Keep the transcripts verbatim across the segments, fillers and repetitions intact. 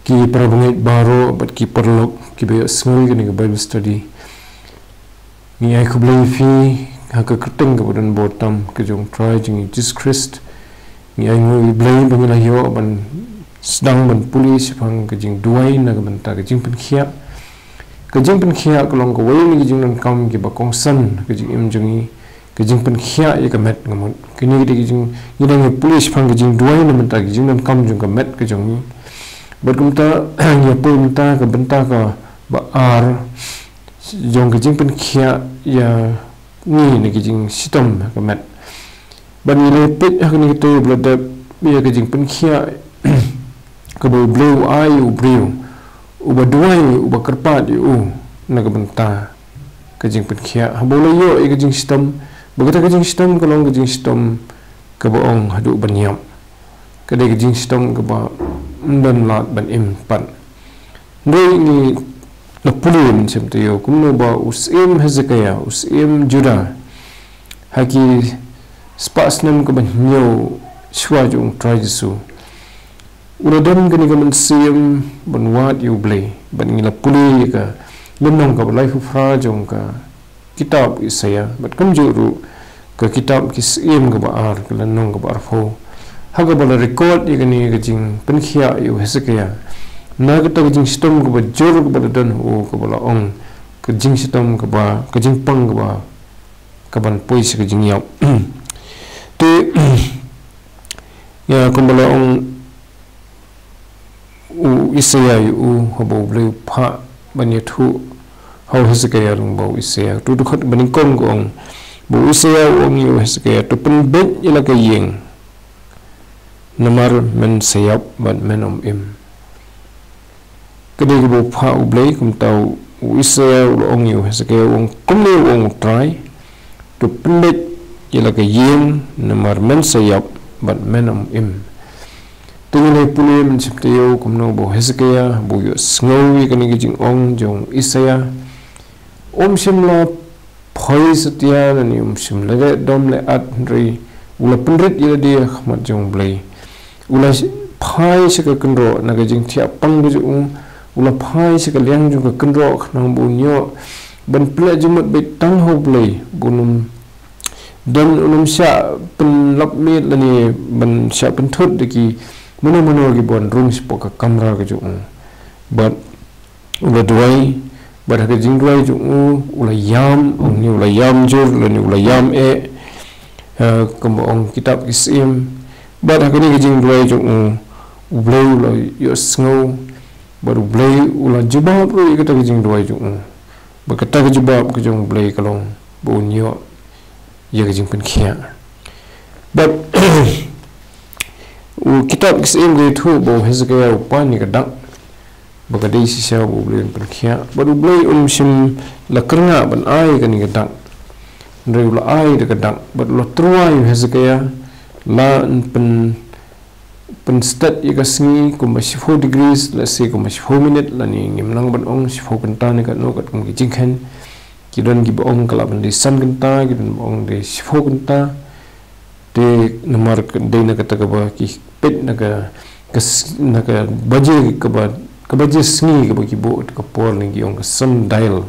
Ki para bangeit baroh bad ki paralok kiba ïohsngew ïa kane ka Bible study, ngi ai khublei ïa phi ha ka kyrteng kaba don bor tam ka jong U Trai jong ngi Jisu Khrist. Ngi ai nguh ïa U Blei ba ngi la ïoh ban sdang ban pule shaphang ka jingduwai na ka bynta ka jingpynkhiah. Ka jingpynkhiah ka long kawei na ki jingdonkam kiba kongsan ka jingim jong ngi, ka jingpynkhiah ïa ka met, nga mut. Kine ki dei ki jing, ngi dang ïa pule shaphang ka jingduwai na bynta ka jingdonkam jong ka met ka jong ngi. Bad kumta ngi ïa pule mynta ka bynta kaba ar jong ka jingpynkhiah ïa ngi na ki jingshitom ha ka met. Bad ngi la peit ha kane ka taïew ba la dep ïa ka jingpynkhiah kaba U Blei u ai ïa u briew uba duwai, uba kyrpad ïa u na ka bynta ka jingpynkhiah. Haba u la ïoh ïa ka jingshitom, ba kata ka jingshitom ka long ka jingshitom kaba ong haduh ban ïap. Ka dei ka jingshitom kaba ym don lad ban im pat. Hynrei ngi la pule mynshem taïew kumno ba u syiem Hezekiah, u syiem Judah, ha ki spah snem kaba hynñiew shuwa jong U Trai Jisu, u la don kane ka mynsiem ban wad ïa U Blei. Bad ngi la pule ïa ka lynnong kaba laiphew phra jong ka kitab Isaiah, bad kumjuh ruh ka kitab Ki Syiem kaba ar, ka lynnong kaba arphew, ha kaba la record ïa kane ka jingpynkhiah ïa u Hezekiah. Na kata ka jingshitom kaba jur kaba la don ha u, kaba la ong ka jingshitom kaba, ka jingpang kaba, kaban poi sha ka jingïap. Te ïa kumba la ong u Isaiah ïa u, haba U Blei u phah ban ïathuh ha u Hezekiah lyngba u Isaiah. Uto u dkhot ba nyngkong ka ong, ba u Isaiah u ong ïa u Hezekiah, to pynbeit ïa la ka ïing, namar men sa ïap bad men ym im. Ka dei kaba u phah U Blei, kumta u Isaiah u la ong ïa u Hezekiah, u ong kumne u ong U Trai, to pynbeit ïa la ka ïing, namar men sa ïap bad men ym im. Te ngi la pule mynshem taïew kumno ba u Hezekiah, ba u ïohsngew ïa kane ka jingong jong u Isaiah, um shym la phai satia lane um shym la leh dom leh at, hynrei u la pynrit ïa lade ha khmat jong U Blei. U la phai sha ka kynroh na ka jingthiah pang ka jong u. U la phai sha ka liang jong ka kynroh khnang ba un ïoh ban pynleh jingmut beit tang ha U Blei, ba un ym don, un ym shah pynlap miet lane ban shah pynthut da ki mano mano kiba wan rung shapoh ka kamra ka jong u. Bad u la duwai, bad ha ka jingduwai jong u, u la ïam, ong ne u la ïam jur lane u la ïam eh, eh, kumba ong kitab Ki Syiem. Bad ha kane ka jingduwai jong u, U Blei u la ïohsngew, bad U Blei u la jubab ruh ïa kata ka jingduwai jong u. Bad kata ka jubab ka jong U Blei ka long ba un ïoh ïa ka jingpynkhiah. Bad u kitab Ki Syiem ka ïathuh ba u Hezekiah u pan ïa ka dak, ba ka dei shisha ba U Blei un pynkhiah. Bad U Blei um shym la kyrngah ban ai kane ka dak, hynrei u la ai da ka dak. Bad u la tyrwa ïa u Hezekiah, la pyn pynstet ïa ka sngi kumba shiphew degrees, lehse kumba shiphew minit, lane ngim nang ban ong shiphew kynta ne katno, katkum ki jingkheiñ. Ki don kiba ong ka lah ban dei san kynta, ki don ba ong dei shiphew kynta. Te namar ka dei na kata kaba ki peit na ka, ka s-, na ka baje kaba, ka baje sngi kaba ki buh, ka por ne ki ong ka sundial.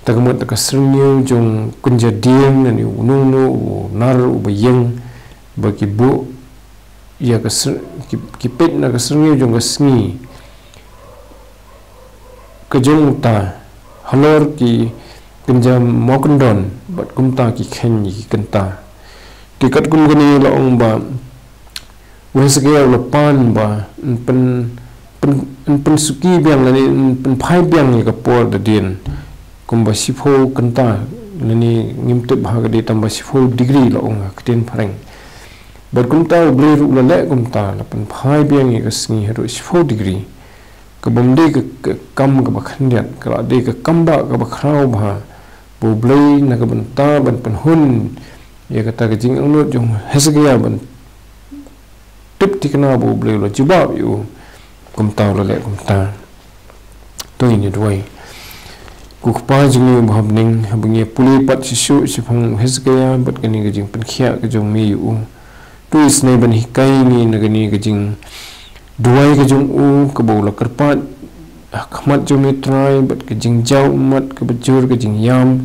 Ta ka mut ka syrngiew jong kynja dieng, lane uno uno u nar uba ïeng, ba ki buh ïa ka sr-, ki, ki peit na ka syrngiew jong ka sngi ka jong uta halor ki kynja mawkyndon, bad kumta ki kheiñ ïa ki kynta. Te katkum kane la ong ba u Hezekiah u la pan ba yn pyn, pyn, yn pynsuki biang lane yn pynphai biang ïa ka por da dien kumba shiphew kynta, lane ngim tip ba ka dei tang ba shiphew degree, la ong ha ka ktien phareng. Bad kumta U Blei ruh u la leh kumta, la pynphai biang ïa ka sngi haduh shiphew degree. Ka bym dei ka, ka kam kaba khyndiat, ka la dei ka kam ba kaba khraw bha ba U Blei na ka bynta ban pynhun ïa kata ka jingangnud jong u Hezekiah ban tip thikna ba U Blei u la jubab ïa u. Kumta u la leh kumta. To ngin ïa duwai. Ko Kpa jong ngi uba ha bneng, haba ngi ïa pule pat shisha shaphang u Hezekiah bad kane ka jingpynkhiah ka jong me ïa u, to isynei ban hikai ngi na kane ka jing duwai ka jong u kaba u la kyrpad ha khmat jong me Trai, bad ka jingjaw ummat kaba jur, ka jingïam,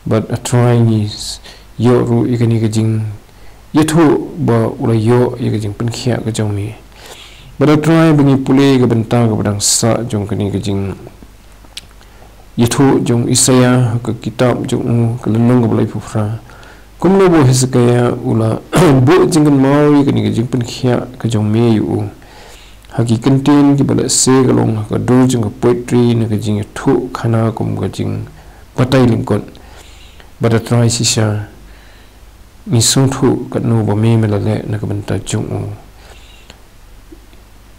bad A Trai ngi s-, ïoh ruh ïa kane ka jingïathuh ba u la ïoh ïa ka jingpynkhiah ka jong me. Bad A Trai ba ngi pule ka bynta kaba dang sah jong kane ka jing ïathuh jong Isaiah ha ka kitab jong u ka lynnong kaba laiphew phra. Kumno ba u Hezekiah u la buh jingkynmaw ïa kane ka jingpynkhiah ka jong me ïa u. Ha ki kyntien kiba lehse ka long ha ka dur jong ka poetry ne ka jingïathuh khana kum ka jingbatai lyngkot. Bad A Trai shisha ngi sngewthuh katno ba me me la leh na ka bynta jong u.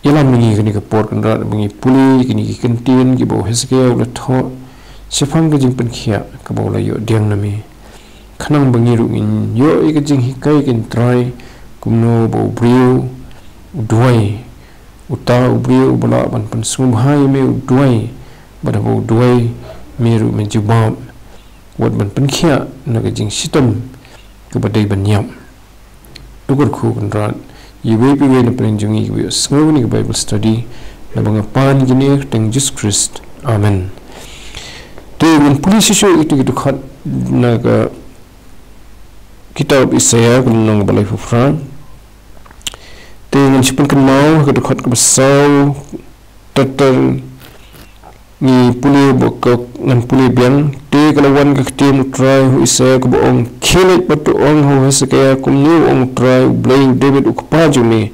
Ïalam ïa ngi kane ka por Kynrad ba ngi pule ïa kine ki kyntien kiba u Hezekiah u la thoh shaphang ka jingpynkhiah kaba u la ïoh pdiang na me. Khnang ba ngi ruh ngin ïoh ïa ka jinghikai, ko Trai, kumno ba u briew u duwai, uta u briew uba lah ban pynsngewbha ïa me u duwai, bad haba u duwai me ruh men jubab, wat ban pynkhiah na ka jingshitom kaba dei ban ïap. To kyrkhu Kynrad ïa iwei pa iwei na pdeng jong ngi kiba ïohsngew ïa kane ka Bible study, naba nga pan ïa kane ha ka kyrteng Jisu Khrist. Amen. Te ngan pule shuh shuh ïa kito ki dkhot na ka kitab Isaiah ka lynnong kaba laiphew phra. Te ngan sa pynkynmaw ha ka dkhot kaba saw, ter ter ngi pule ba ka, ngan pule biang. Te ka la wan ka ktien U Trai ha u Isaiah kaba ong, khie leit bad to ong ha u Hezekiah, kumne u ong U Trai, U Blei u David u kpa jong me,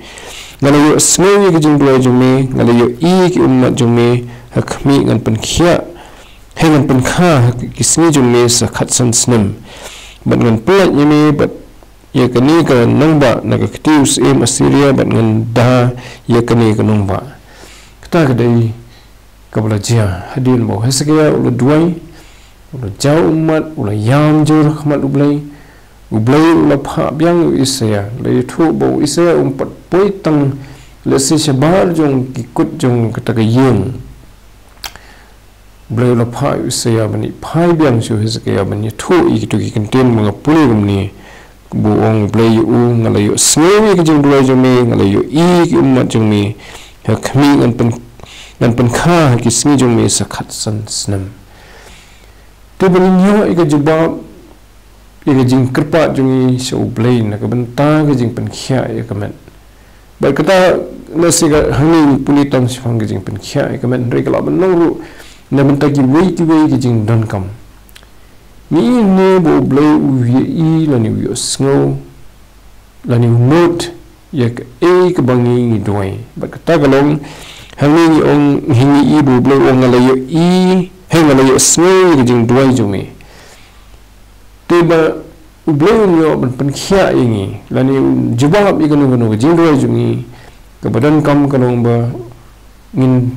nga la ïohsngew ïa ka jingduwai jong me, nga la ïohi ïa ki ummat jong me, ha khmih ngan pynkhiah, hynrei ngan pynkha ha ki sngi jong me sa khatsan snem, bad ngan pyllait ïa me bad ïa kane ka nongbah na ka kti u syiem Assyria, bad ngan da ïa kane ka nongbah. Kata ka dei kaba la jia hadien ba u Hezekiah u la duwai, u la jaw ummat, u la ïam jur ha khmat U Blei. U Blei u la phah biang ïa u Isaiah, la ïathuh ba u Isaiah um pat poi tang lehse shabar jong ki kut jong kata ka ïing. U Blei u la phah ïa u Isaiah ban ïa phai biang sha u Hezekiah ban ïathuh ïa kito ki kyntien ba nga pule kumne. Ba u ong U Blei ïa u, nga la ïohsngew ïa ka jingduwai jong me, nga la ïohi ïa ki ummat jong me, ha khmih ngan pyn, ngan pynkha ha ki sngi jong me sa khatsan snem. Te ba ngin ïoh ïa ka jubab ïa ka jingkyrpad jong ngi sha U Blei na ka bynta ka jingpynkhiah ïa ka met. Bad kata, lehse ka hangne ngi pule tang shaphang ka jingpynkhiah ïa ka met, hynrei ka lah ban long ruh na bynta kiwei kiwei ki jingdonkam. Ngi ïohi ba U Blei u ïohi lane u ïohsngew lane u nud ïa kaei kaba ngi ngi duwai. Bad kata ka long, hangne ngi ong, ngi ïohi ba U Blei u ong nga la ïohi, hynrei nga la ïohsngew ïa ka jingduwai jong me. Te ba U Blei un ïoh ban pynkhiah ïa ngi lane un jubab ïa kano kano ka jingduwai jong ngi, kaba donkam ka long ba ngin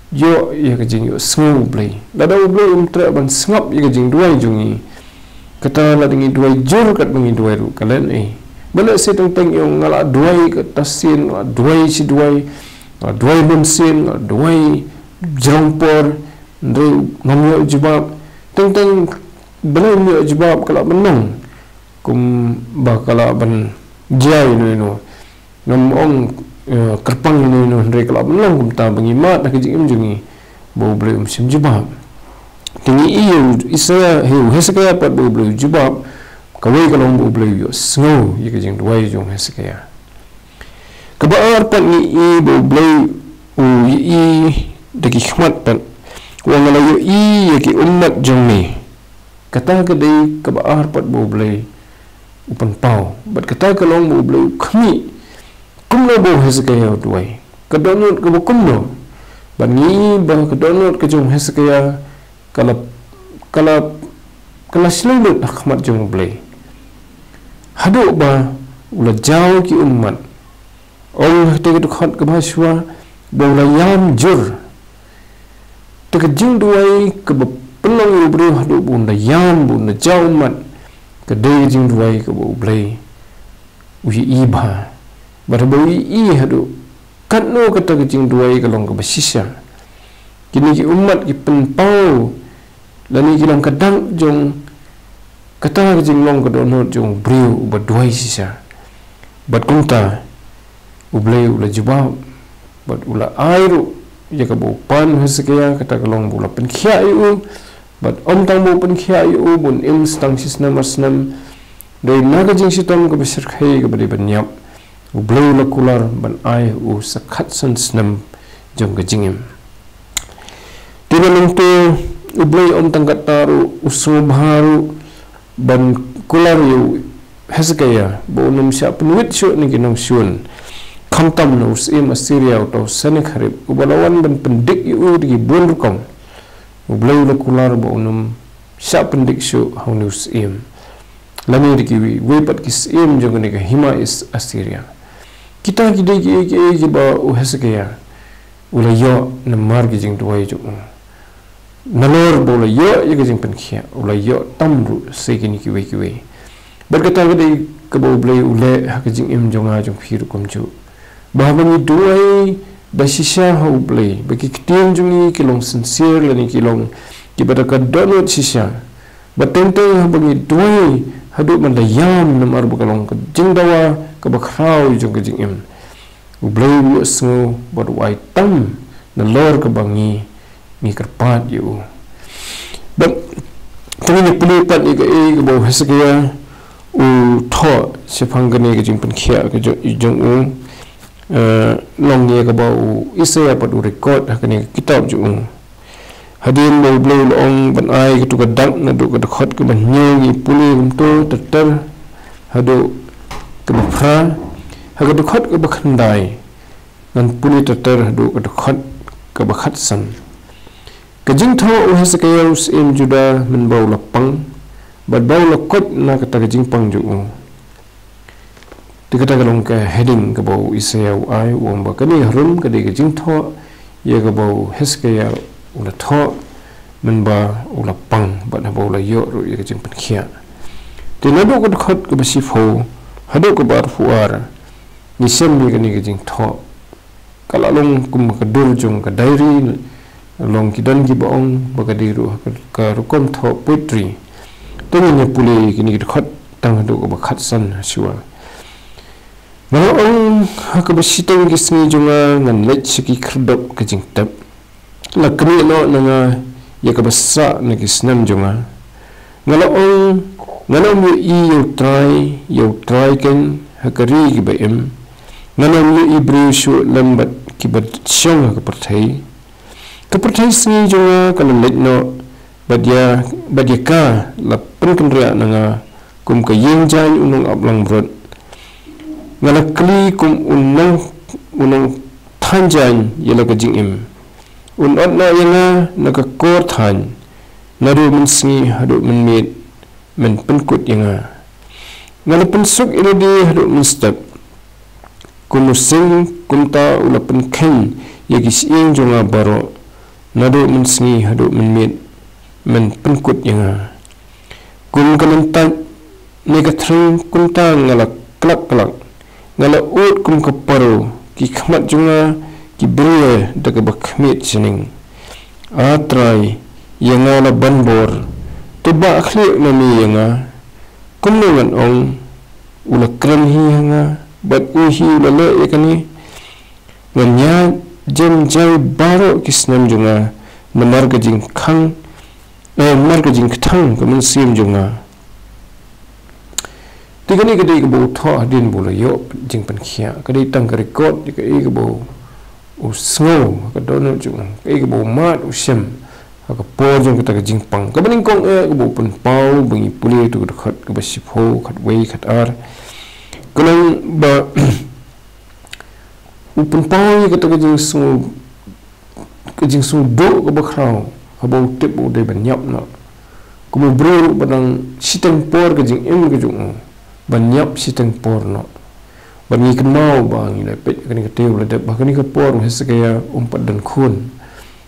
ïoh ïa ka jingïohsngew U Blei. Lada U Blei um treh ban sngap ïa ka jingduwai jong ngi, kata lada ngi duwai jur katba ngi duwai ruh ka lehnoh. Ba lehse teng teng ngi ong nga la duwai kata sien, nga la duwai shi duwai, nga la duwai bun sien, nga la duwai jrong por, hynrei ngam ïoh jubab. Teng teng balei ym ïoh jubab ka lah ban long kumba ka lah ban jia ïa ino ino. Ngam ong, eh, kyrpang ïa ino ino, hynrei ka lah ban long kumta ba ngi mad ha ka jingim jong ngi ba U Blei um shym jubab. Te ngi ïohi ïa u Isaiah, ha u Hezekiah pat ba U Blei u jubab. Kawei ka long ba U Blei u ïohsngew ïa ka jingduwai jong u Hezekiah. Kaba ar pat ngi ïohi ba U Blei u ïohi da ki khmat pat. U ong nga la ïohi ïa ki ummat jong me. Kata ka dei kaba ar pat ba U Blei u pynpaw. Bad kata ka long ba U Blei u khmih kumno ba u Hezekiah u duwai. Ka dohnud kaba kumno. Bad ngi ïohi ba ka dohnud ka jong u Hezekiah ka la, ka la, ka la shlei lut ha khmat jong U Blei. Haduh ba u la jaw ki ummat. Ong ha kata ka dkhot kaba shuwa ba u la ïam jur. Te ka jingduwai kaba pynlong ïa u briew haduh ba un da ïam, ba un da jaw ummat, ka dei ka jingduwai kaba U Blei u ïohi bha. Bad haba u ïohi haduh katno kata ka jingduwai ka long kaba shisha. Kine ki ummat ki pynpaw lane ki long ka dak jong kata ka jinglong ka dohnud jong u briew uba duwai shisha. Bad kumta U Blei u la jubab. Bad u la ai ruh ïa kaba u pan u Hesekiah, kata ka long ba u la pynkhiah ïa u. Bad ym tang ba u pynkhiah ïa u, ba un im tang shi snem ar snem, dei na ka jingshitom kaba shyrkhei kaba dei ban ïap, U Blei u la kular ban ai u sa khatsan snem jong ka jingim. Te na mynta U Blei ym tang katta ruh, u sngewbha ruh ban kular ïa u Hesekiah ba un ym shah pynwit shuh na ki nongshun, khamtam na u syiem Assyria uta u Sennakherib, uba la wan ban pyndik ïa u da ki bun rukom. U Blei u la kular ba un ym shah pyndik shuh ha une u syiem, lane da kiwei wei pat ki syiem jong kane ka hima Is-, Assyria. Kita ki dei kiei kiei kiba u Hesekiah u la ïoh namar ki jingduwai jong u. Nalor ba u la ïoh ïa ka jingpynkhiah, u la ïoh tam ruh sa kine kiwei kiwei. Bad kata ka dei kaba U Blei u leh ha ka jingim jong nga jong phi ruh kumjuh. Ba haba ngi duwai da shisha ha U Blei, ba ki ktien jong ngi ki long sincere lane ki long kiba da ka dohnud shisha, ba teng teng haba ngi duwai haduh ban da ïam namar ba ka long ka jingdawa kaba khraw jong ka jingim, U Blei u ïohsngew bad u ai tam nalor kaba ngi, ngi kyrpad ïa u. Bad to ngin ïa pule pat ïa kaei kaba u Hesekiah u thoh shaphang kane ka jingpynkhiah ka jong, jong u, eh, long ïa kaba u Isaiah pat u record ha kane ka kitab jong u. Hadien ba U Blei u la ong ban ai kato ka dak naduh ka dkhot kaba hynñiew, ngi pule kumto ter ter haduh kaba phra. Ha ka dkhot kaba khyndai ngan pule ter ter haduh ka dkhot kaba khatsan. Ka jingthoh u Hesekiah u syiem Judah mynba u la pang bad ba u la koit na kata ka jingpang jong u. Te kata ka long ka heading kaba u Isaiah u ai, u ong ba kane ka harum ka dei ka jingthoh ïa kaba u Hesekiah u la thoh mynba u la pang bad haba u la ïoh ruh ïa ka jingpynkhiah. Te naduh ka dkhot kaba shiphew haduh kaba arphew ar, ngi shem ïa kane ka jingthoh. Ka la long kum ka dur jong ka diary, long ki don kiba ong ba ka dei ruh ka, ka rukom thoh poetry. To ngin ïa pule kine ki dkhot tang haduh kaba khatsan shuwa. Nga la ong ha kaba shiteng ki sngi jong nga, ngan leit sha ki khyrdop ka jingtep. La knieh noh na nga ïa kaba sah na ki snem jong nga. Nga la ong, ngan ym ïohi ïa U Trai, ïa U Trai keiñ ha ka ri kiba im. Ngan ym ïohi briew shuh lem bad kiba shong ha ka pyrthei. Ka pyrthei sngi jong nga ka la leit noh, bad ïa, bad ïa ka la pynkynriah na nga kum ka ïing jaiñ u nongap langbrot. Nga la kli kum u nong, u nongthaiñ jaiñ ïa la ka jingim. Un ot noh ïa nga na ka kor thaiñ, naduh mynsngi haduh mynmiet men pynkut ïa nga. Nga la pynsuk ïa lade haduh mynstep. Kum u sing kumta u la pynkheiñ ïa ki shyieng jong nga baroh, naduh mynsngi haduh mynmiet men pynkut ïa nga. Kum ka lyntait ne ka threng kumta nga la klak klak. Nga la ud kum ka paro, ki khmat jong nga ki bria da kaba khmied shaneng. A Trai, ïa nga la ban bor, to bah khlieh ma me ïa nga. Kumno ngan ong, u la kren hi ha nga, bad u hi u la leh ïa kane? Ngan ïaid jem jai baroh ki snem jong nga namar ka jingkhang, eh, namar ka jingkthang ka mynsiem jong nga. Te kane ka dei kaba u thoh hadien ba u la ïoh jingpynkhiah, ka dei tang ka record ïa kaei kaba u sngew ha ka dohnud jong u, kaei kaba u mad u shem ha ka por jong kata ka jingpang. Kaba nyngkong eh kaba u pynpaw ba ngi pule ïa kato ka dkhot kaba shiphew, khatwei, khatar. Ka long ba u pynpaw ïa kata ka jingsngew, ka jingsngewdon kaba khraw haba u tip ba u dei ban ïap noh. Kum u briew ruh ba dang shiteng por ka jingim ka jong u ban ïap shiteng por noh. Bad ngi kynmaw ba ngi la peit kane ka taïew la dep ba kane ka por u Hesekiah um pat don khun,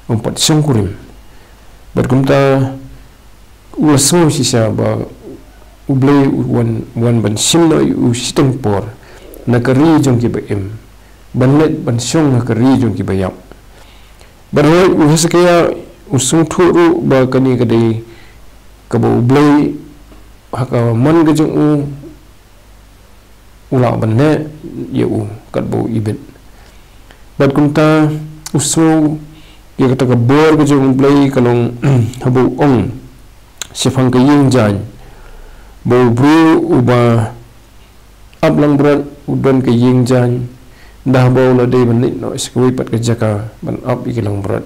um pat shongkurim. Bad kumta u la sngew shisha ba U Blei u wan, wan ban shim noh ïa u shiteng por na ka ri jong kiba im, ban leit ban shong ha ka ri jong kiba ïap. Bad hooid u Hesekiah u sngewthuh ruh ba kane ka dei kaba U Blei ha ka mon ka jong u u lah ban leh ïa u katba u ibit. Bad kumta u sngew ïa kata ka bor ka jong U Blei ka long haba u ong shaphang ka ïing jaiñ, ba u briew uba ap langbrot u don ka ïing jaiñ, da haba u la dei ban leit noh sha kawei pat ka jaka ban ap ïa ki langbrot,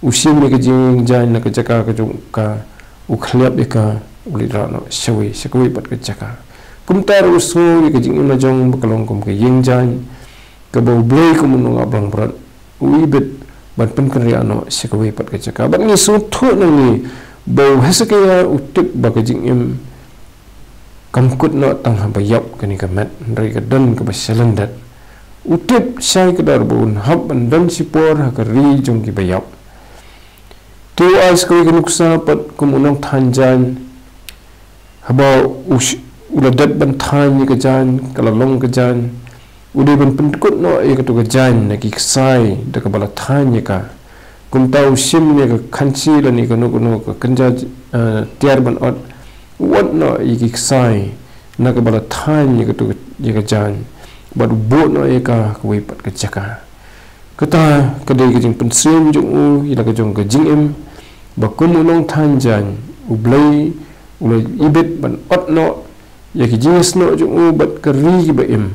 u shim ïa ka jingïing jaiñ na ka jaka ka jong ka, u khliap ïa ka, u leit rah noh shawei sha kawei pat ka jaka. Kumta ruh u sngew ïa ka jingim la jong ba ka long kum ka ïing jaiñ kaba U Blei kum u nongap langbrot u ibit ban pynkynriah noh sha kawei pat ka jaka. Bad ngi sngewthuh na ngi ba u Hesekiah u tip ba ka jingim kam kut noh tang haba ïap kane ka met, hynrei ka don kaba shalyndet. U tip shai kdar ba un hap ban don shipor ha ka ri jong kiba ïap. Te u ai sa kawei ka nuksa pat kum u nongthaiñ jaiñ. Haba u sh-, u la dep ban thaiñ ïa ka jaiñ, ka la long ka jaiñ, u dei ban pynkut noh ïa kato ka jaiñ na ki ksai da kaba la thaiñ ïa ka. Kumta u shim ïa ka khanchi lane kano kano ka kynja, eh, tiar ban ot, u ot noh ïa ki ksai na kaba la thaiñ ïa kato ka, ïa ka jaiñ, bad u buh noh ïa ka kawei pat ka jaka. Kata ka dei ka jingpynsngew jong u ïa la ka jong ka jingim, ba kum u nongthaiñ jaiñ, U Blei u la ibit ban ot noh ïa ki jingïasnoh jong u bad ka ri kiba im,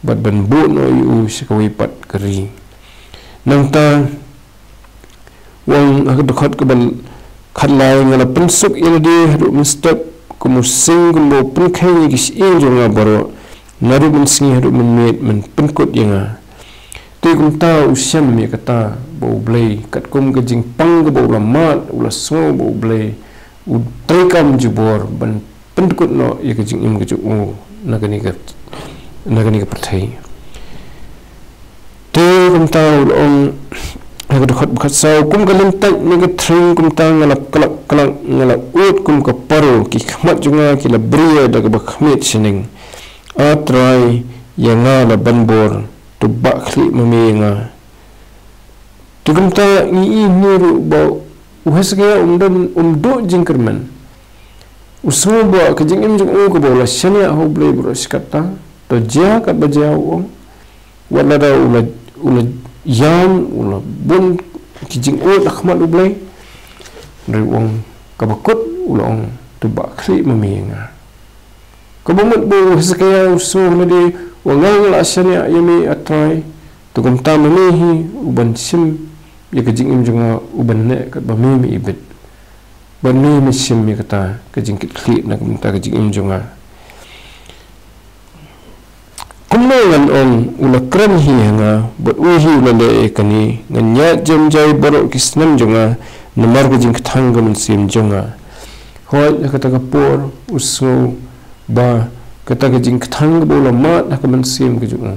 bad ban buh noh ïa u sha kawei pat ka ri. Nangta u ong ha ka dkhot kaba khatlai, nga la pynsuk ïa lade haduh mynstep kum u sing, kumba u pynkheiñ ïa ki shyieng jong nga baroh, naduh mynsngi haduh mynmiet men pynkut ïa nga. Te kumta u shem ïa kata ba U Blei, katkum ka jingpang kaba u la mad, u la sngew ba U Blei u treikam jubor ban pynkut noh ïa ka jingim ka jong u na kane ka, na kane ka pyrthei. Te kumta u la ong ha ka dkhot ba khatsaw, kum ka lyntait na ka thring kumta nga la klak klak, nga la ud kum ka paro, ki khmat jong nga ki la bria da kaba khmied shaneng. A Trai, ïa nga la ban bor, to bah khlieh ma me ïa nga. Te kumta ngi ïohi ruh ba u Hesekiah um don, um duh jingkyrmen. U sngew ba ka jingim jong u kaba u la shaniah ha U Blei baroh shi katta, to jia katba jia, u ong. Wat lada u la, u la ïam, u la bun ki jingud ha khmat U Blei, hynrei u ong, kaba kut u la ong, to bah khlieh ma me ïa nga. Kaba mut ba u Hesekiah u sngew ha lade, u ong, nga la shaniah ïa me, A Trai, to kumta ma me hi u ban shim ïa ka jingim jong nga, u ban leh katba me me ibit. Bad me me shim ïa kata ka jingkitkhlieh na ka bynta ka jingim jong nga. Kumno ngan ong, u la kren hi ha nga, bad u hi u la leh ïa kane, ngan ïaid jem jai baroh ki snem jong nga namar ka jingkthang ka mynsiem jong nga. Hooid, ha kata ka por u sngew ba kata ka jingkthang kaba u la mad ha ka mynsiem ka jong u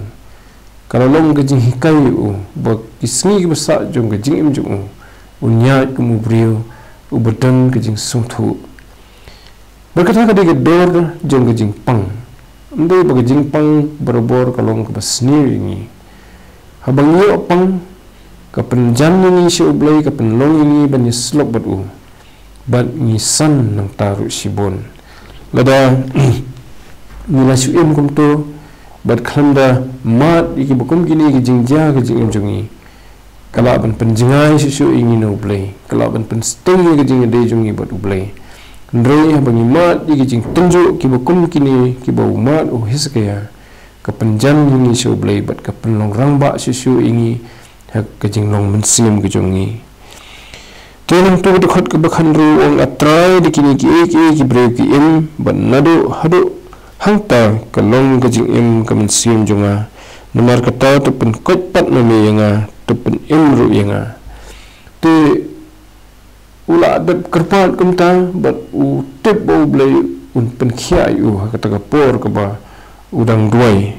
ka la long ka jinghikai ïa u ba ki sngi kiba sah jong ka jingim jong u, un ïaid kum u briew uba don ka jingsngewthuh. Bad kata ka dei ka dor jong ka jingpang. Ym dei ba ka jingpang barabor ka long kaba sniew ïa ngi. Haba ngi ïoh pang, ka pynjan ïa ngi sha U Blei, ka pynlong ïa ngi ban ïasyllok bad u. Bad ngi san nangta ruh shibun. Lada ngi la shu im kumto, bad khlem da mad ïa kiba kum kine ki jingjia ha ka jingim jong ngi, ka lah ban pynjngai shuh shuh ïa ngi na U Blei, ka lah ban pynsting ïa ka jingïadei jong ngi bad U Blei. Hynrei haba ngi mad ïa ki jingtynjuh kiba kum kine kiba u mad u Hesekiah, ka pynjan ïa ngi sha U Blei bad ka pynlong rangbah shuh shuh ïa ngi ha ka jinglong mynsiem ka jong ngi. Te nangta ka dkhot kaba khathynriew u ong, A Trai, da kine kiei kiei ki briew ki im, bad naduh haduh hangta ka long ka jingim ka mynsiem jong nga. Namar kata to pynkoit pat ma me ïa nga, to pynim ruh ïa nga. Te u la dep kyrpad kumta, bad u tip ba U Blei un pynkhiah ïa u ha kata ka por kaba u dang duwai.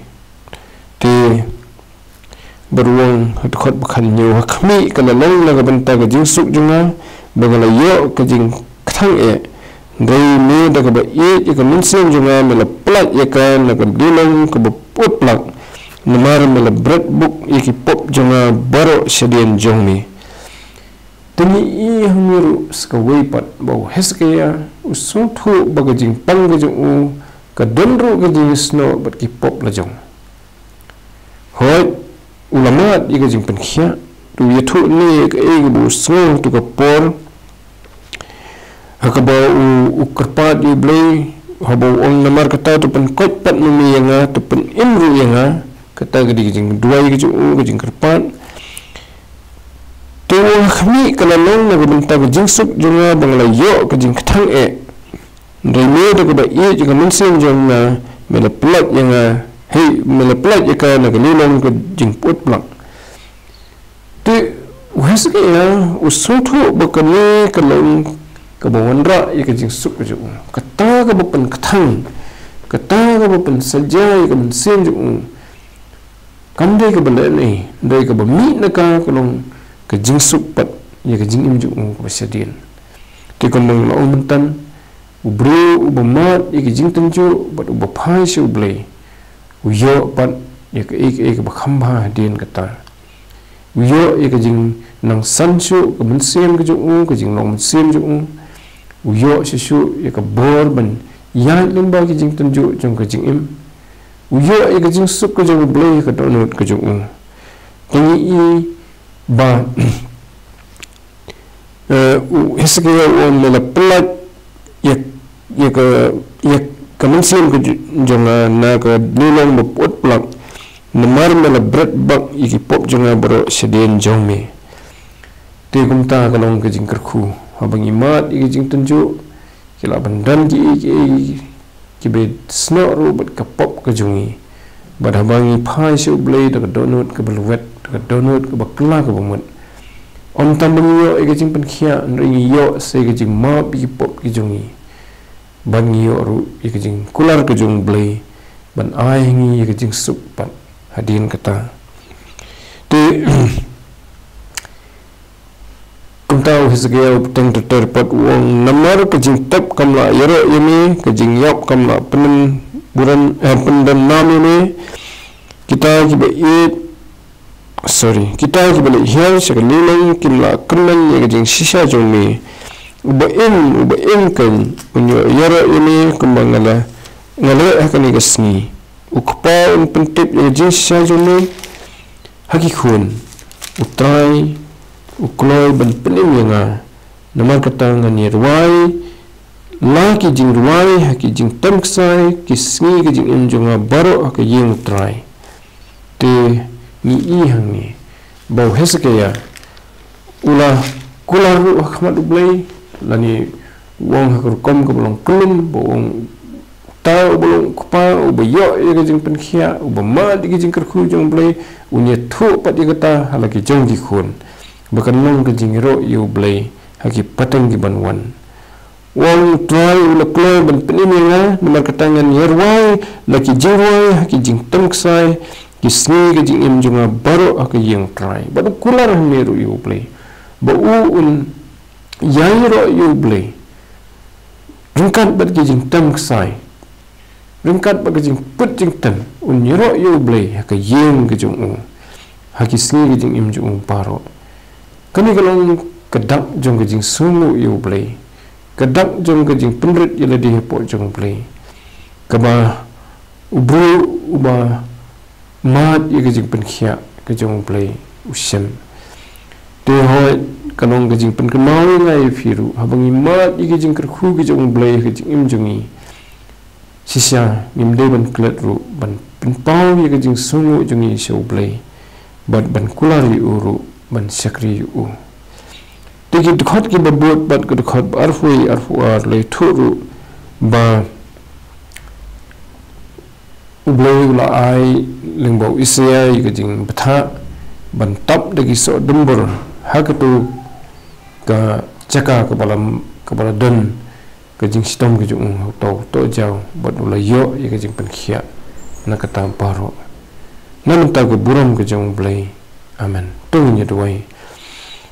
Te bad u ong ha dkhot ba khathynñiew, ha khmih, ka la long na ka bynta ka jingsuk jong nga ba nga la ïoh ka jingkthang eh. Hynrei me da kaba ïeit ïa ka mynsiem jong nga me la pyllait ïa ka na ka lilang kaba put plak. Namar me la bret buk ïa ki pop jong nga baroh shadien jong me. Te ngi ïohi hangne ruh sa kawei pat ba u Hesekiah u sngewthuh ba ka jingpang ka jong u ka don ruh ka jingïasnoh bad ki pop la jong. Hooid, u la mad ïa ka jingpynkhiah, te u ïathuh ne ïa kaei kaba u sngew ha kato ka por, ha kaba u, u kyrpad ïa u Blei, haba u ong, namar kata to pynkoit pat ma me ïa nga, to pynim ruh ïa nga. Kata ka dei ka jingduwai ka jong u, ka jingkyrpad. Te u ong, ha khmih, ka la long na ka bynta ka jingsuk jong nga ba nga la ïoh ka jingkthang eh. Hynrei me da kaba ïeit ïa ka mynsiem jong nga, me la pyllait ïa nga, hei, me la pyllait ïa ka na ka lilang ka jingpyut plang. Te u Hesekiah u sngewthuh ba kane ka long kaba wanrah ïa ka jingsuk ka jong u. Kata kaba pynkthang, kata kaba pynsaja ïa ka mynsiem jong u, kam dei kaba lehnoh, hynrei kaba mih na ka ka long ka jingsuk pat ïa ka jingim jong u kaba shadien. Te kumba nga la ong myntan, u briew uba mad ïa ka jingtynjuh bad uba phai sha u Blei, u ïoh pat ïa kaei kaei kaba kham bha hadien kata. U ïoh ïa ka jingnang san shuh ka mynsiem ka jong u, ka jinglong mynsiem jong u. U ïoh shuh shuh ïa ka bor ban ïaid lyngba ka jingtynjuh jong ka jingim. U ïoh ïa ka jingsuk ka jong u Blei ha ka dohnud ka jong u. Te ngi i ba, eh, u Hesekiah u ong, me la pyllait ïa, ïa ka, ïa ka mynsiem ka ju-, jong nga na ka lilang ba pyut plang. Namar me la bret bak ïa ki pop jong nga baroh shadien jong me. Te kumta ka long ka jingkyrkhu. Haba ngi mad ïa ka jingtynjuh, ki lah ban don kiei kiei kiba snoh ruh bad ka pop ka jong ngi. Bad haba ngi phai sha u Blei da ka dohnud kaba lwet, da ka dohnud kaba kylla kaba mut, ym tang ba ngi ïoh ïa ka jingpynkhiah, hynrei ngi ïoh sa ïa ka jingmap ïa ki pop ki jong ngi. Bad ngi ïoh ruh ïa ka jingkular ka jong u Blei ban ai ha ngi ïa ka jingsuk pat hadien kata. Te kumta u Hesekiah u bteng ter ter pat, u ong, namar ka jingtep kam lah ïaroh ïa me, ka jingïap kam lah pyndon buran, eh, pyndon nam ïa me. Kita kiba ïeit, sorry, kita kiba leit hiar sha ka lilang kim lah kynmaw ïa ka jingshisha jong me. Uba im, uba im kan, un ïoh ïaroh ïa me kumba nga la, nga leh ha kane ka sngi. U Kpa un pyntip ïa ka jingshisha jong me ha ki khun. U Trai u kloi ban pynim ïa nga. Namar kata ngan ïa rwai la ki jingrwai ha ki jingtem ksai, ki sngi ka jingim jong nga baroh ha ka ïing u Trai. Te ngi i hangne ba u Hesekiah u la kular ruh ha khmat u Blei, lane u ong ha ka rukom kaba long kyllum, ba u ong, uta uba long u kpa uba ïoh ïa ka jingpynkhiah, uba mad ïa ka jingkyrkhu jong u Blei, un ïathuh pat ïa kata ha la ki jong ki khun, ba kan long ka jingïaroh ïa u Blei ha ki pateng ki ban wan. U ong, u Trai u la kloi ban pynim ïa nga, namar kata ngan ïa rwai la ki jingrwai ha ki jingtem ksai, ki sngi ka jingim jong nga baroh ha ka ïing u Trai. Bad u kular hangne ruh ïa u Blei ba u un ïa ïaroh ïa u Blei ryngkat bad ki jingtem ksai, ryngkat bad ka jingput jingtem, un ïaroh ïa u Blei ha ka ïing ka jong u, ha ki sngi ka jingim jong u baroh. Kane ka long ka dak jong ka jingsngewnguh ïa u Blei, ka dak jong ka jingpynrit ïa lade hapoh jong u Blei, kaba u briew uba mad ïa ka jingpynkhiah ka jong u Blei u shem. Te hooid, ka long ka jingpynkynmaw ïa nga ïa phi ruh, haba ngi mad ïa ka jingkyrkhu ka jong u Blei ha ka jingim jong ngi, shisha ngim dei ban klet ruh ban pynpaw ïa ka jingsngewnguh jong ngi sha u Blei, bad ban kular ïa u ruh ban shakri ïa u. Te ki dkhot kiba bud bad ka dkhot ba arphew wei arphew ar la ïathuh ruh ba u Blei u la ai lyngba u Isaïah ïa ka jingbthah ban tap da ki soh dumbur ha kato ka jaka kaba la, kaba la don ka jingshitom ka jong u ha uto uto u jaw, bad u la ïoh ïa ka jingpynkhiah na kata baroh. Na mynta ka burom ka jong u Blei. Amen. To ngin ïa duwai.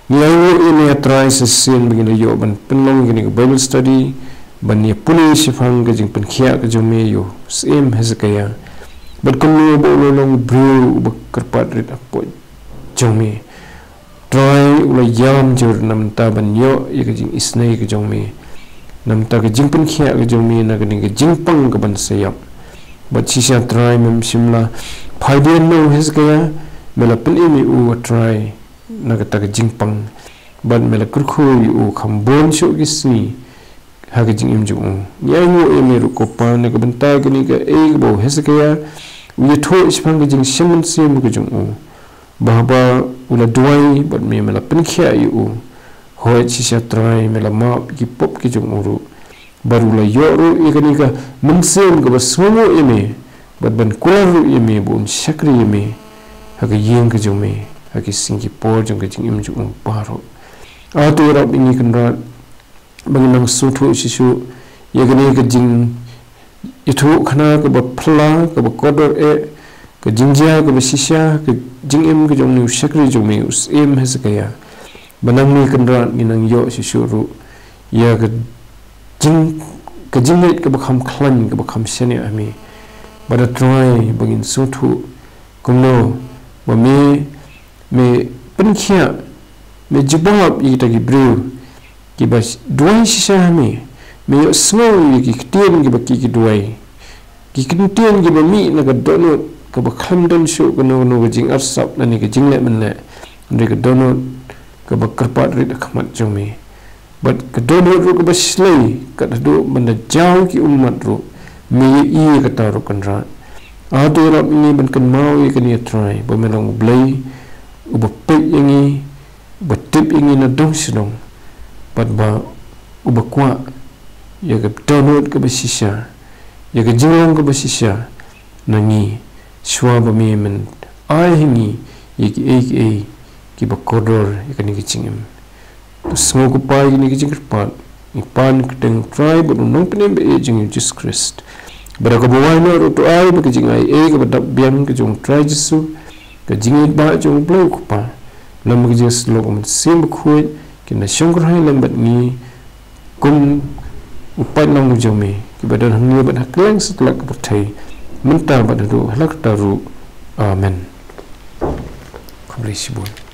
Ngi ainguh ïa me, A Trai, sa shisien ba ngi la ïoh ban pynlong kane ka Bible study, ban ïa pule shaphang ka jingpynkhiah ka jong me ïa u Syiem Hezekiah. Bad kumno ba u la long briew uba kyrpad rit hapoh jong me. Trai, u la ïam jur na mynta ban ïoh ïa ka jingisynei ka jong me, na mynta ka jingpynkhiah ka jong me na kane ka jingpang kaban sa ïap. Bad shisha Trai, mem shym la phai biang na u Hezekiah, me la pynim ïa u, A Trai, na kata ka jingpang, bad me la kyrkhu ïa u kham bun shuh ki sngi ha ka jingim jong u. Ngi ainguh ïa me ruh, ko Pa, na ka bynta kane kaei kaba u Hezekiah u ïathuh shaphang ka jingshem mynsiem ka jong u, ba haba u la duwai bad me, me la pynkhiah ïa u. Hooid, shisha Trai, me la map ïa ki pop ki jong u ruh, bad u la ïoh ruh ïa kane ka mynsiem kaba sngewnguh ïa me, bad ban kular ruh ïa me ba un shakri ïa me ha ka ïing ka jong me ha ki sngi ki por jong ka jingim jong u baroh. A, to ïarap ïa ngi, Kynrad, ba ngin nang sngewthuh shisha ïa kane ka jingïathuhkhana kaba phylla, kaba kordor eh, ka jingjia kaba shisha ha ka jingim ka jong une u shakri jong me, u Syiem Hezekiah. Ba nangne, Kynrad, ngin nang ïoh shisha ruh ïa ka jing, ka jingngeit kaba kham khlaiñ, kaba kham shaniah ha me. Bad A Trai, ba ngin sngewthuh kumno ba me, me pynkhiah, me jubab ïa kita ki briew kiba duwai shisha ha me. Me ïohsngew ïa ki ktien kiba ki, ki duwai, ki ktien kiba mih na ka dohnud kaba khlem don shuh kano kano ka jingarsap lane ka jingleh mynleh, hynrei ka dohnud kaba kyrpad rit ha khmat jong me. Bad ka dohnud ruh kaba shlei, kat haduh ban da jaw ki ummat ruh, me ïohi ïa kata ruh, Kynrad. A, to ïarap ïa ngi ban kynmaw ïa kane, A Trai, ba me long U Blei uba peit ïa ngi, uba tip ïa ngi na dong sha dong, bad ba uba kwah ïa ka dohnud kaba shisha, ïa ka jinglong kaba shisha na ngi, shuwa ba me men ai ha ngi ïa kiei kiei kiba kordor ïa kane ka jingim. To sngew, ko Pa, ïa kane ka jingkyrpad, ngi pan ha ka kyrteng U Trai bad U Nongpynim ba ïeit jong ngi, U Jisu Khrist. Bad da kaba wai noh ruh, to ai ba ka jingaiei kaba dap biang ka jong U Trai Jisu, ka jingïeit bah jong U Blei U Kpa, lem bad ka jingïasyllok U Mynsiem Bakhuid, kin da shongkyrhai lem bad ngi kum u paidlang u jong me, kiba don hangne bad ha kylleng satlak ka pyrthei, mynta bad haduh hala katta ruh. Amen. Khublei shibun.